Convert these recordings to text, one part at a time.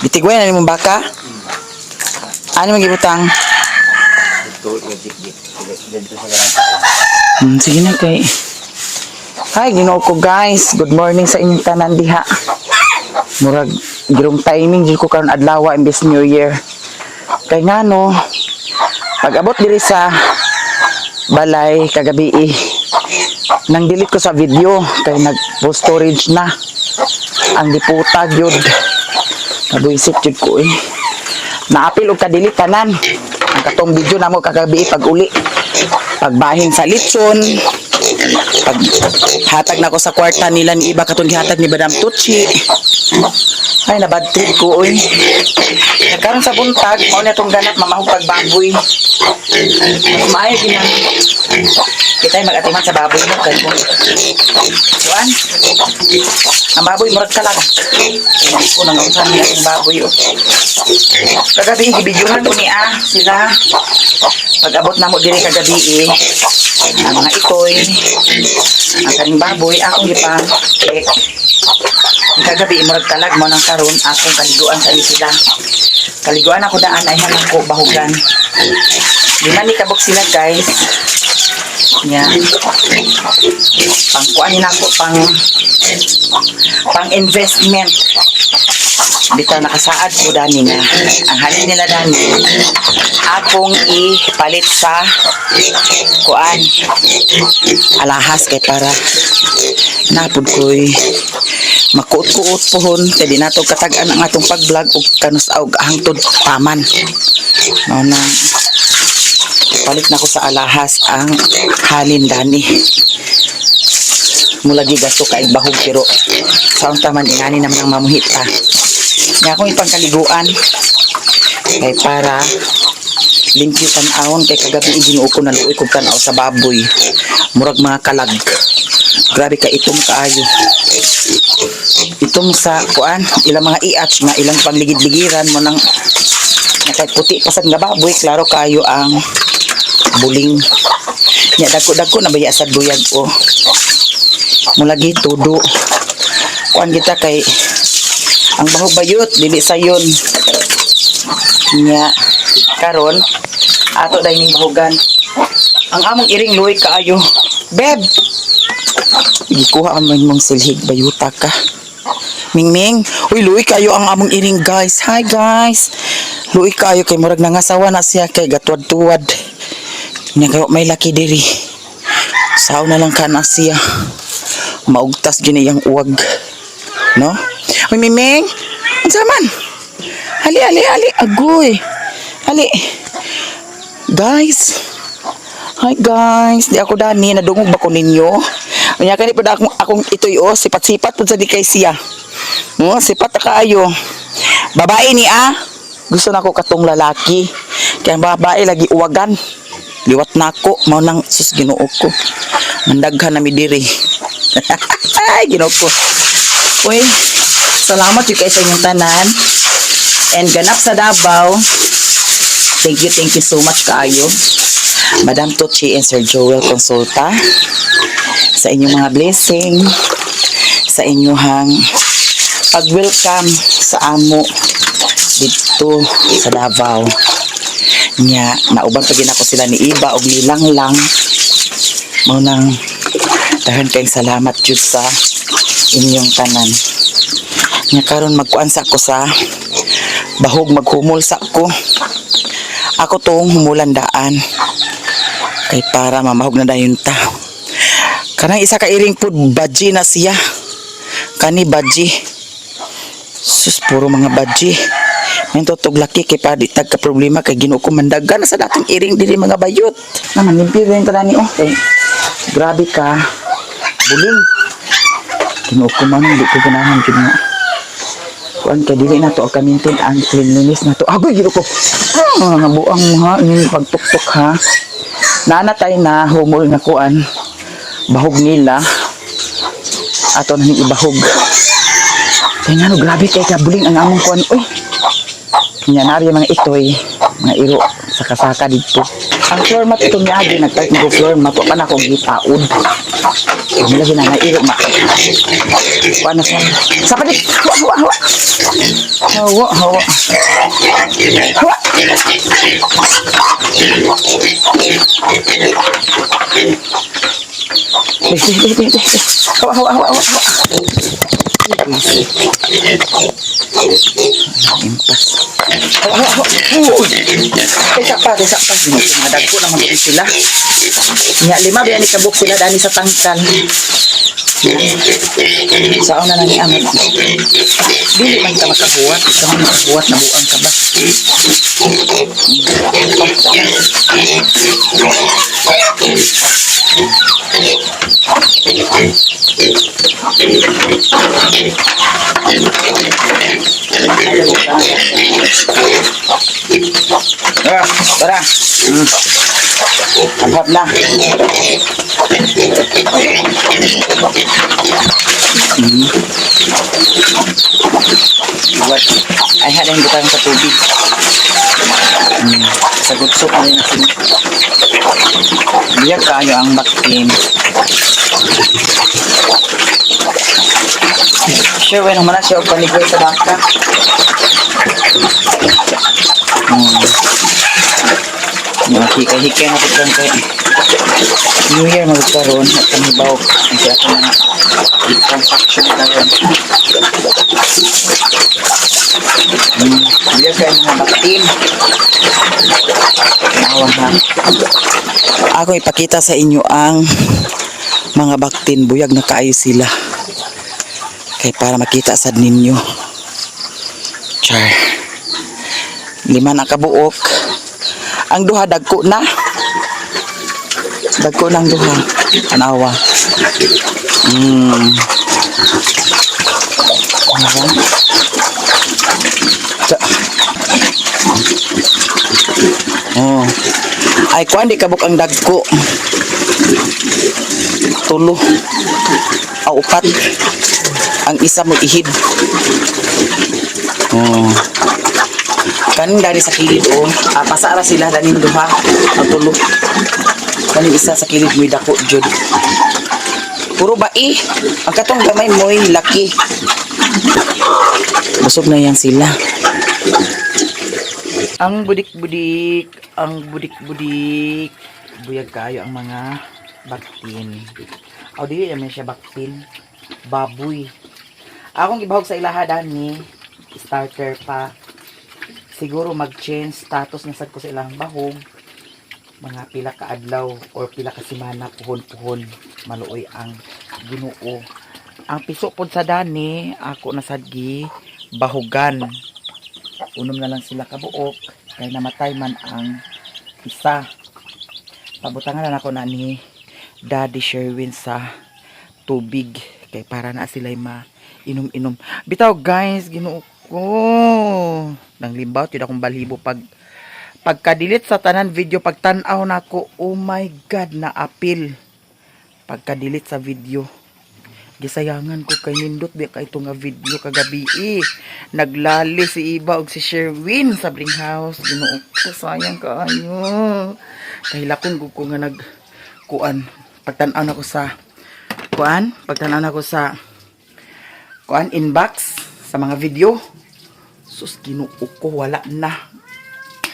Gitigway na nimong baka? Ano magibutang? Dito, dito, dito sa garang. Sige na kay. Hi, Ginoo ko, guys. Good morning sa inyong tanan diha. Murag girong timing jud ko karon adlaw imbes New Year. Kay ngano, pag abot diri sa balay kagabi eh, nang delete ko sa video kay nag full storage na. Ang diputa gyud. Nabuisit jud ko eh. Naapil og ka-delete tanan. Ang katong video namo kagabi pag uli. Pagbahin sa litson, pag hatag na ko sa kwarta nila ni iba, katong gihatag ni Madam Tucci. Ay, na bad trip ko oy. Karon sa buntag, mao na tong ganap mamahog pagbaboy. Mas maayo gina. Kita ay mag-atiman sa baboy mo kay kung kuan. Ang baboy murag kalag. Hindi ko nang unsa nila ang baboy oh. Kagabi gibidyuhan ko ni ah sila. Pag abot na mo diri kagabi eh, ang mga itoy, ang kaning baboy, akong gipang check. Ang kagabi, murag kalag mo nang karon akong kaliguan sa sila. Kaliguan ako daan ay hanang ko bahugan. Lima ni kabok sila, guys. Nya. Pang kuan ni nako, pang pang investment. Bitaw nakasaad ko dani nga ang halin nila dani akong ipalit sa kuan, alahas, kay para napud ko'y makuot-kuot pohon kay di nato katag-an ang atong pag-vlog ug kanus og hangtod paman. Mao na palit na ko sa alahas ang halin dani. Mulagi gasto kaig bahog, pero sa unta man ingani naman ang mamuhit pa nga akong ipangkaliguan kay para limpyo tan-awon, kay kagabi, Ginoo ko, naluoy kog tan-aw sa baboy, murag mga kalag. Grabe ka itom kaayo, itom sa kuan, ilang mga iach nga ilang pangligid-ligiran mo nang nga kahit puti pasad nga baboy, klaro kaayo ang buling nya. Dagko-dagko na baya sa duyag o mulagi tudo kuan kita kay ang bahog bayot dili sayon. Nya karon ato dahil ning bahugan ang among iring. Luoy kaayo, beb. Gikuha ang mong silhig, bayuta ka. Mingming, uy, luoy kayo ang among iring, guys. Hi, guys. Luoy kayo kay murag nangasawa na siya kay gatuwad-tuwad. Nya kayo may laki diri. Sao na lang ka na siya. Maugtas gyud iyang uwag. No? Uy, Miming. Unsa man? Ali, ali, ali. Agoy. Ali. Guys. Hi, guys, di ako dani, nadungog ba ko ninyo? Unya kani pud akong itoy oh, sipat-sipat pud sa di kay siya. Oh, sipat ta kaayo. Babae ni ah. Gusto nako katong lalaki. Kaya ang babae lagi uwagan. Liwat nako, mao nang sus, Ginoo ko. Mandaghan na mi diri. Ay, Ginoo ko. Uy, salamat jud kay sa inyong tanan. And ganap sa Davao. Thank you so much kaayo. Madam Tochi and Sir Joel Consulta, sa inyong mga blessing, sa inyong pag-welcome sa amo dito sa Davao. Nya, nauban pa gina ko sila ni Iba og nilang lang. Mao nang daghan kayong salamat jud sa inyong tanan. Nya karon magkuan sa ko sa bahog, maghumol sa ko. Ako tong humulan daan kay para mamahog na dayon ta. Kanang isa ka iring pud badji na siya. Kani badji. Sus, puro mga badji. Minto tog laki kay pa di tag ka problema kay Ginoo ko, mandaga na sa dating iring diri, mga bayot. Naman limpyo rin ta ni oh. Kay grabe ka. Buling. Ginoo ko man, di ko ganahan jud nga. Kuan kay dili na to ang kamintin ang cleanliness na to. Agoy, Ginoo ko. Ah, nga buang mo ha, inyong pagtuktok ha. Naana tayo na humol nga kuan. Bahog nila. Ato na ning ibahog. Kaya nga no, grabe kay kabuling ang among kuan. Uy. Nya nari mga itoy, mga iro sa kasaka dito. Ang floor mat ito niya, nagtag ko floor mat, pa na akong gitaod. Ang lagi na nairo ma. Kuha na siya. Sa palit! Hawa, hawa, hawa! Hawa, hawa. Hawa! Be, be, be, be, be. Hawa, hawa, hawa, hawa, hawa. Impas. Hawa, hawa, hawa. Uy! Kaysa pa, kaysa pa. Mga naman ko sila. Nya, lima biya ni kabuk sila dani sa tangkal. Sa una na ni Amit. Dili man ka makahuwat. Ikaw man makahuwat, nabuang ka ba? Ah, tara. Abhab na. What? Ay, hadayin butang sa tubig. Sa gutsok na rin natin. Biyak kayo ang baktin. Sure, when naman na siya og paligoy sa baka. Yung hikay-hikay na po kay New Year magkaroon at kamibaw ang siya ko mga transaction karon. Biyak kayo mga baktin. Awa ha. Ako ipakita sa inyo ang mga baktin. Buyag na kaayo sila. Kay para makita sad ninyo. Char. Lima na kabuok. Ang duha dagko na. Dagko ng duha. Anawa. Anawa. Oh. Ay kuan di kabuk ang dagko. Tulo. Aw, upat. Ang isa mo ihid. Oh. Kanin dari sa kilid oh. Ah, pasara sila danin duha. Ang tulo. Kanin isa sa kilid mo'y dako jud. Puro ba eh. Ang katong gamay mo'y laki. Busog na yan sila. Ang budik-budik, ang budik-budik. Buyag kayo ang mga baktin. O di naman siya baktin. Baboy. Akong gibahog sa ilaha dani, starter pa. Siguro mag-change status na sad ko sa ilang bahog. Mga pila ka adlaw or pila ka semana puhon-puhon maluoy ang Ginoo. Ang piso pod sa dani, ako na sad gi bahugan. Unom na lang sila kabuok kay namatay man ang isa. Pabutangan na ako na ni Daddy Sherwin sa tubig kay para na sila ma inom-inom. Bitaw guys, Ginoo ko. Nang limbaw yun akong balhibo pag pagka-delete sa tanan video pagtan-aw nako, oh my God, na apil. Pagka-delete sa video. Gisayangan ko kay nindot biya kay ito nga video kagabi eh. Naglali si Iba og si Sherwin sa Bring House. Ginoo ko, sayang kaayo. Kahilakon ko ko nga nag kuan pagtan-aw nako sa kuan, pagtan-aw nako sa kuan inbox sa mga video. Sus, Ginoo ko, wala na.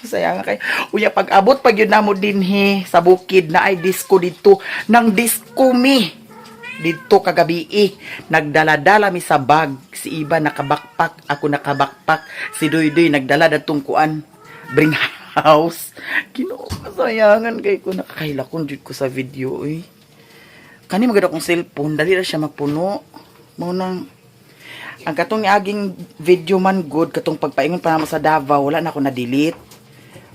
Sayang kay. Uya pag abot pag yun namo dinhi sa bukid na ay disco dito nang disco mi dito kagabi eh. Nagdala-dala mi sa bag. Si Iba nakabakpak, ako nakabakpak. Si Doy Doy nagdala datong kuan bring house. Ginoo, kasayangan kay ko nakakailakon jud ko sa video oy. Kani maganda akong cellphone, dali ra siya mapuno. Mao nang ang katong niaging video man good katong pagpaingon pa namo sa Davao, wala na ako na-delete.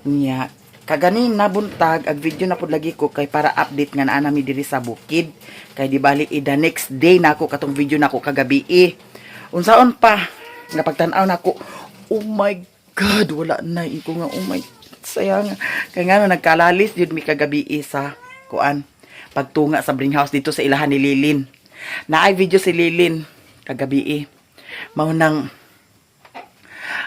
Niya, kaganina buntag ag video na pud lagi ko kay para update nga naa nami diri sa bukid. Kay di bali i the next day nako katong video nako kagabi eh. Unsaon pa nga pagtan-aw nako, oh my God, wala na iko nga oh my sayang. Kay ngano nagkalalis jud mi kagabi eh sa kuan pagtunga sa bring house dito sa ilahan ni Lilin. Naay video si Lilin kagabi eh. Mao nang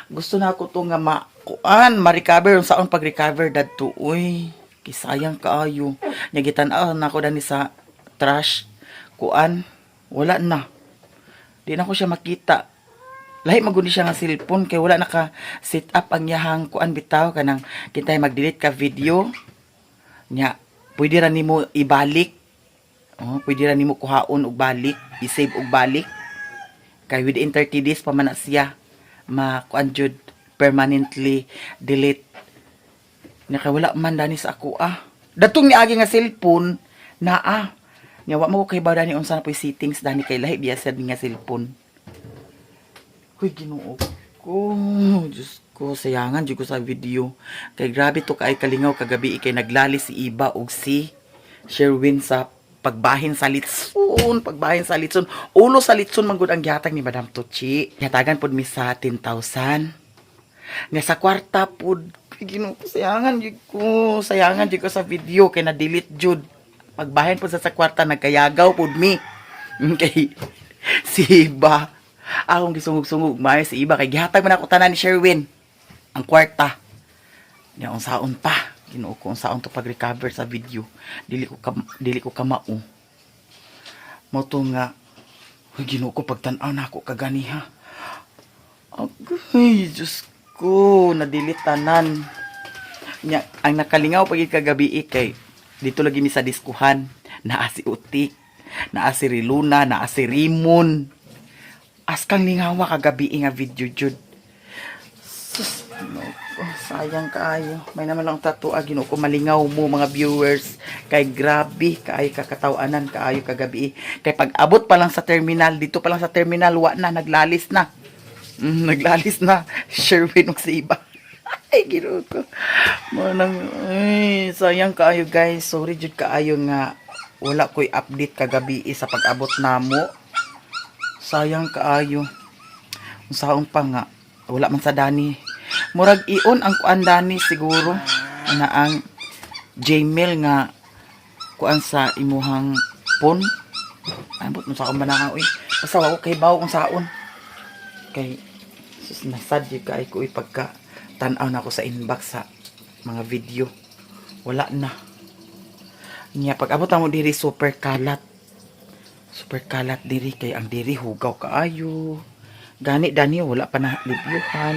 gusto na ako to nga ma kuan ma-recover, unsaon pag-recover dadto uy. Kay sayang kaayo. Nya gitan-aw na ako dani sa trash kuan, wala na. Di na ko siya makita. Lahi maguni siya nga cellphone kay wala naka set up ang iyahang kuan bitaw, kanang kitay mag-delete ka video nya pwede ra nimo ibalik. Oh, pwede ra nimo kuhaon og balik, i-save og balik. Kay within 30 days pa man na siya ma kuan jud, permanently delete. Nya kay wala man dani sa ako ah. Datong niagi nga cellphone naa. Nya wa mo ko kay ba dani unsa na po'y settings dani kay lahi biya sad nga cellphone. Huy, Ginoo ko. Diyos ko, sayangan jud ko sa video. Kay grabe to kay kalingaw kagabi kay naglali si Iba ug si Sherwin sa pagbahin sa litson, pagbahin sa litson. Ulo sa litson man gud ang gihatag ni Madam Tucci. Gihatagan pod mi sa 10,000. Nga sa kwarta pod, Ginoo ko, sayangan jud ko, sayangan jud ko sa video kay na-delete jud. Pagbahin pod sa kwarta, nagkayagaw pod mi. Kay si Iba akong gisungog-sungog maayo si Iba kay gihatag man ako tanan ni Sherwin ang kwarta. Nya unsaon pa, Ginoo ko, unsaon to pag-recover sa video? Dili ko kamao. Mo to nga, huy, Ginoo ko, pagtan-aw na ako kaganiha. Agay, Diyos ko, na-delete tanan. Nya, ang nakalingaw pag kagabi kay dito lagi mi sa diskuhan. Naa si Utik, naa si Riluna, naa si Rimon. Askang lingawa kagabi nga video jud. Sus, no, oh, sayang kaayo. May naman lang tatua, Ginoo ko, malingaw mo mga viewers. Kay grabe kaayo kakatawanan kaayo kagabi. Kay pag abot pa lang sa terminal, dito pa lang sa terminal, wa na, naglalis na. Naglalis na. Sherwin ug si Iba. Ay, Ginoo ko. Mo nang, ay, sayang kaayo, guys. Sorry jud kaayo nga wala ko'y update kagabi sa pag-abot namo. Sayang kaayo. Unsaon pa nga wala man sa dani. Murag ion ang kuan dani siguro na ang Gmail nga kuan sa imuhang phone. Ambot mo sa akong banaka uy. Basta wa ko kay bawo kung saon. Kay sus, nasad jud kay ko uy pagka tan-aw na ako sa inbox sa mga video. Wala na. Nya pag abot mo diri, super kalat. Super kalat diri kay ang diri hugaw kaayo. Gani dani wala pa na limpyuhan.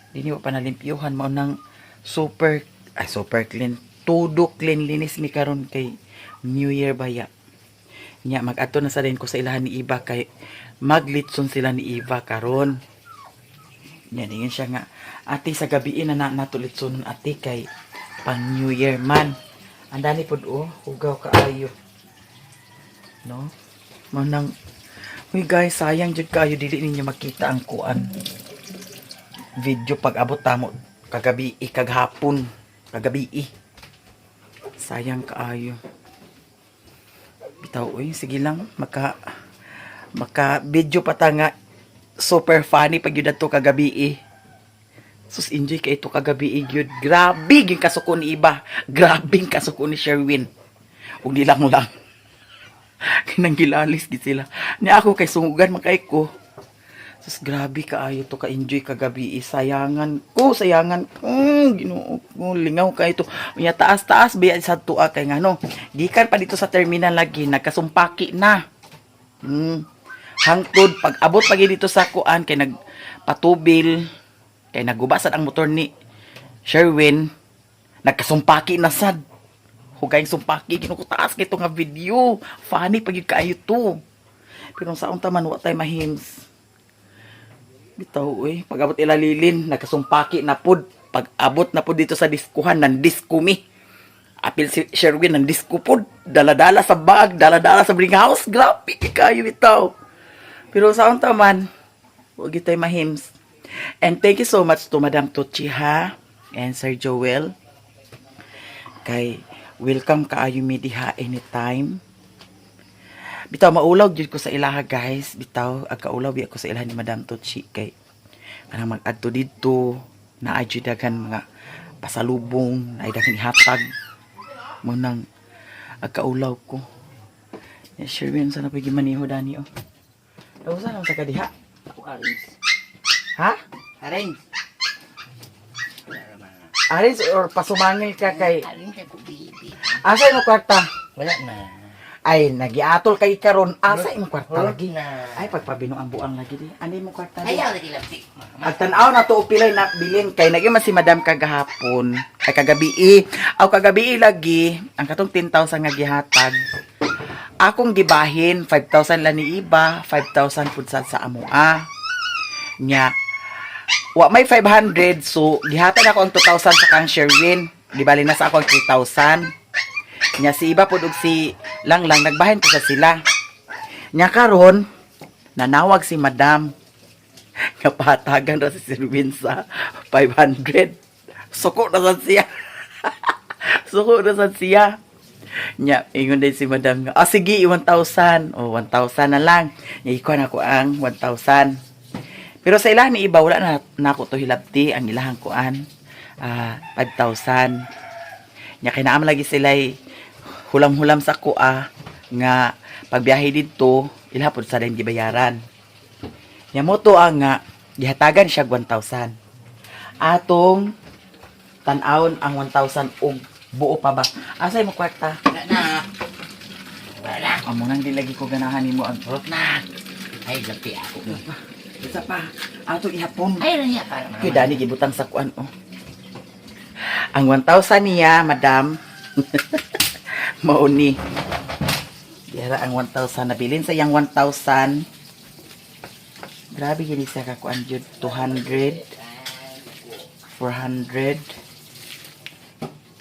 Dini wa pa na limpyuhan, mao nang super, ay, super clean. Todo clean, linis mi karon kay New Year baya. Nya mag-adto na sa din ko sa ilahan ni Iba kay maglitson sila ni Iba karon. Nya ningon siya nga, "Ate, sa gabi na na nato litsonon, ate, kay pang New Year man." Ang dani pod oh, hugaw kaayo. No? Mao nang, uy guys, sayang jud kaayo dili ninyo makita ang kuan video pag abot tamo kagabi, kaghapon, kagabi. Sayang kaayo. Bitaw uy, sige lang, maka maka video pa ta nga super funny pag yun ato kagabi eh. Sus, enjoy kay ito kagabi eh, gyud. Grabe gyud kasuko ni Iba. Grabe kasuko ni Sherwin. Ug di lang lang. Kinanggilalis gid sila. Ni ako kay sungugan man kay ko. Sus, grabe kaayo to ka-enjoy kagabi eh. Sayangan ko, sayangan ko. Ginoo ko, lingaw kay ito. Unya taas-taas biya sa tuwa kay ngano. Gikan pa dito sa terminal lagi nagkasumpaki na. Hangtod pag abot pag dito sa kuan kay nagpatubil kay naguba sad ang motor ni Sherwin, nagkasumpaki na sad. Hugay sumpaki, kinukutaas kay nga video. Funny pag yun kaayo to. Pero sa unta man wa tay mahims. Bitaw uy, pag abot ilalilin, nagkasumpaki na pud. Pag abot na pud dito sa diskuhan, nan disco mi. Apil si Sherwin, nan disco pud. Dala-dala sa bag, dala-dala sa bring house. Grabe kaayo bitaw. Pero sa unta man, wag tayo mahims. And thank you so much to Madam Tucci ha and Sir Joel. Kay welcome kaayo mi diha anytime. Bitaw maulaw jud ko sa ilaha, guys. Bitaw agkaulaw biya ko sa ilaha ni Madam Tucci kay kanang mag-adto didto naa jud daghan mga pasalubong, naay daghan ihatag. Mo nang agkaulaw ko. Ya, Sherwin, sana pa gimaniho dani oh. Daw sa naman sa kadiha? Ako arrange. Ha? Arrange. Aris or pasumangil ka kay Alin kay ko, baby. Asa imong kwarta? Wala na. Ay, nagiatol kay karon. Asa imong kwarta Wala lagi? na. Ay, pagpabino ang buang lagi di. Ano imong kwarta di? Ayaw lagi laptik. Agtan-aw na to og pilay na bilin kay naging man si Madam kagahapon ay kagabi eh. Aw, kagabi lagi ang katong 10,000 nga gihatag akong gibahin 5,000 lang ni iba, 5,000 pud sad sa amoa nya. Wa may 500, so gihatag ako ang 2,000 sa kang Sherwin. Di bali na sa ako ang 3,000 nya. Si iba pud og si Lang Lang nagbahin pud sa sila nya. Karon nanawag si Madam nga pahatagan ra si Sherwin sa 500. Suko na sad siya. Suko na sad siya. Nya, ingon din si Madam nga, "Ah, sige, 1,000." O, 1,000 na lang. Nya, ikuan ako ang 1,000. Pero sa ilahan ni iba, wala na, na ako to hilabti. Ang ilahang kuan, 5,000. Nya, kinaam lagi sila hulam-hulam sa kuha nga pagbiyahe didto, ilaha pud sa din gibayaran. Nya mo to ang nga gihatagan siya 1,000. Atong tan-awon ang 1,000 og buo pa ba. Asa imong kwarta? Wala na. Wala na. Amo nang di lagi ko ganahan nimo ang Wala na. Ay, lapti ako. Isa pa. Ato ihapon. Ay, niya para Kay dani gibutang sa kuan oh. Ang 1,000 niya, Madam. Mao ni. Dira ang 1,000 nabilin sa iyang 1,000. Grabe gini siya kakuan jud, 200, 400,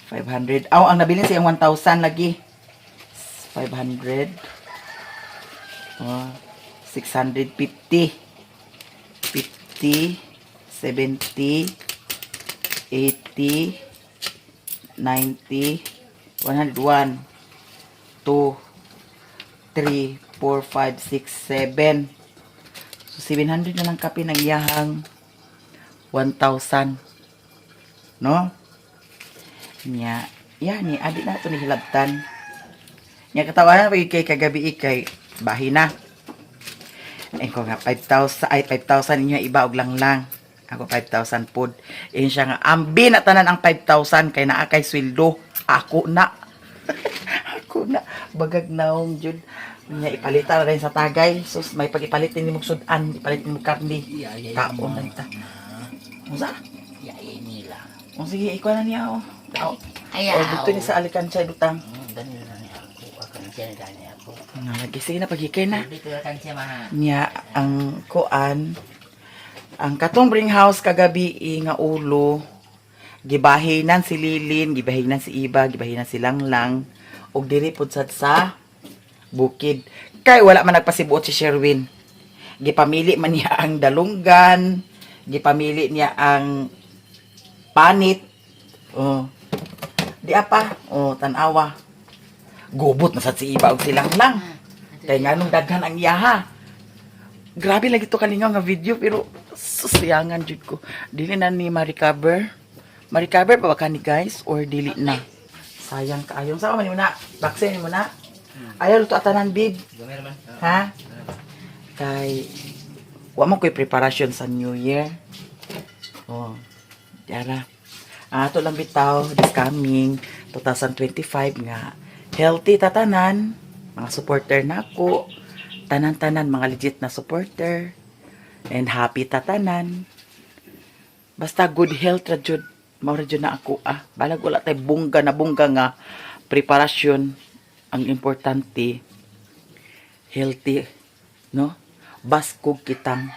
500. Aw, ang nabilin sa iyang 1,000 lagi. 500. Oh, 650. 50, 70, 80, 90, 101, 2, 3, 4, 5, 6, 7. So, 700 na lang kapin ang iyahang 1,000. No? Nya, yan ni, adi na ito ni hilabtan. Nya, katawanan pa kay kagabi kay bahi na. Ay ko nga 5,000 ay 5,000 inyo iba og lang lang. Ako 5,000 pod. Ingon siya nga ambi na tanan ang 5,000 kay naa kay sweldo. Ako na. Ako na bagag naong jud. Nya ipalitan na rin sa tagay. Sus, may pag-ipalit ni mo sudan, ipalit ni mo karne. Kaon na ta. Unsa? Iya, nila. O sige, ikaw na niya oh. Oh, Ayaw. oh dito ni sa alikansya butang. Ganun lang niya ako. Alkansya na niya ako. Nga lagi sige na paghikay na. Dito alkansya ma. Niya ang kuan, ang katong bring house kagabi eh, nga ulo gibahinan si Lilin, gibahinan si Iba, gibahinan si Langlang og diri pud sad sa bukid kay wala man nagpasibuot si Sherwin. Gipamili man niya ang dalunggan, gipamili niya ang panit. Oh, di apa oh, tan-awa, gubot na sad si Iba og si Langlang kay nganong daghan ang iyaha. Grabe lagi to kalingaw nga video, pero susayangan jud ko. Dili na ni ma-recover. Ma-recover pa ba kani, guys, or dili na? Sayang kaayo. Sa man mo na? Vaccine mo na? Ayaw luto atanan, bib. Gamay naman. Ha? Kay wa mo ko'y preparation sa New Year. Oh. Yara. Ato lang bitaw this coming 2025 nga healthy tatanan mga supporter nako, tanan-tanan mga legit na supporter, and happy tatanan. Basta good health ra jud, mao ra jud na ako ah. Balag wala tay bongga na bongga nga preparasyon, ang importante healthy, no? Baskog kitang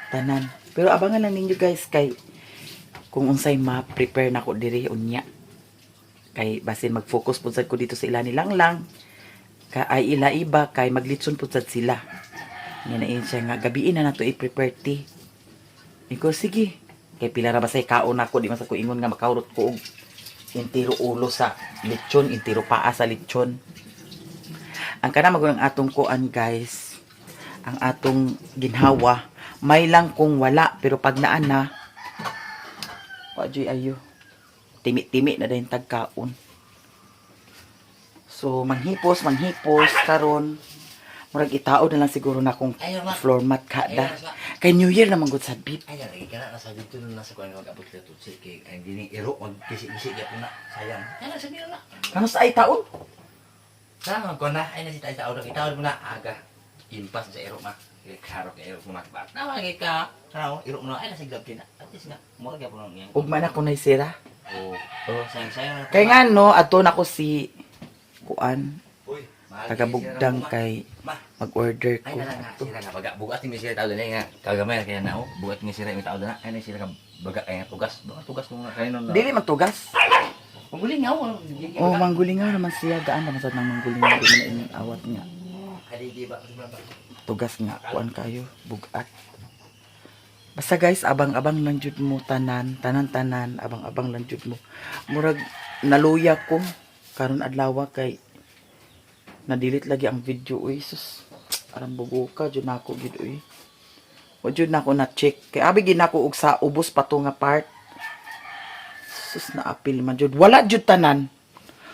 tanan. Pero abangan lang ninyo, guys, kay kung unsay ma-prepare nako diri unya. Kay basin mag-focus pud sad ko dito sa ila ni Lang ka ay ila iba kay maglitson pud sad sila. Nga na siya nga gabiin na nato i-prepare ti. Iko sige. Kay pila ra ba say kaon nako, di man sa ko ingon nga makahurot ko og intiro ulo sa lechon, intiro paa sa lechon. Ang kana magunang atong kuan, guys, ang atong ginhawa, may lang kung wala, pero pag naa na, wa juy ayo. Timi-timi na dayon tagkaon. So manghipos, manghipos karon. Murag itao na lang siguro na kung Ayaw, ma. floor mat kada. Ayaw, ma. Kay New Year naman gud sa bib. Ay, lagi ka na nasa dito na nasa kuan mag-abot ka tutsi kay ang dini iro magkisi-kisi gyapon na. Sayang. Ay, nasa dito na. Kano sa ay taon? Sama ko na ay nasi tayo sa auto kita mo na aga. Impas sa iro ma. Kay klaro kay iro mo ba. Tama kay ka. Klaro iro mo na ay nasa glove din na. At least nga mo gyapon na niya. Ugma na kunay sira. Oh, oh, sayang sayang na. Kay nga no, ato na ko si kuan Uy, mahal taga kay sira Bugdang mo, ma. kay Ma. mag-order Ay ko. na lang nga, sira nga baga. Bugat ni sira tao na nga. Kagamay kaya na oh. Bugat ni sira mi tao na. Ay na sira ka baga kay nga tugas. Baga tugas mo nga kayo nun. Dili magtugas. Maguling nga oh. Oh, manggulingaw naman siya. Gaan naman sa nang manggulingaw. Di man na inyong awat nga. Adi di ba? Tugas nga. Kuan kayo. Bugat. Basta guys, abang-abang lang jud mo tanan, tanan-tanan, abang-abang lang jud mo. Murag naluya ko karon adlaw kay na-delete lagi ang video uy. Sus, arang bugo ka jud nako gid uy. Wa jud nako na check kay abi gid nako og sa ubos pa to nga part. Sus, na-apil man jud. Wala jud tanan.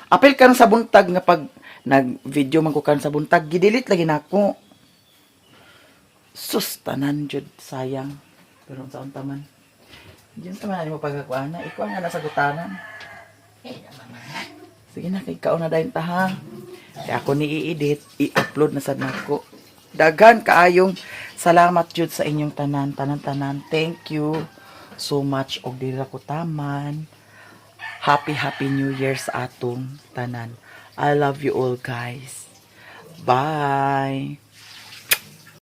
Apil karon sa buntag nga pag nag-video man ko karon sa buntag, gidelete lagi nako. Sus, tanan jud, sayang. Pero unsa unta man. Diyan sa man mo pagkakuan na, ikaw nga nasa gutanan. Eh, mama. Sige na, kay kaon na dayon ta ha. Kay ako ni i-edit, i-upload na sad nako. Daghan kaayong salamat jud sa inyong tanan, tanan tanan. Thank you so much og dira ko taman. Happy happy New Year sa atong tanan. I love you all guys. Bye.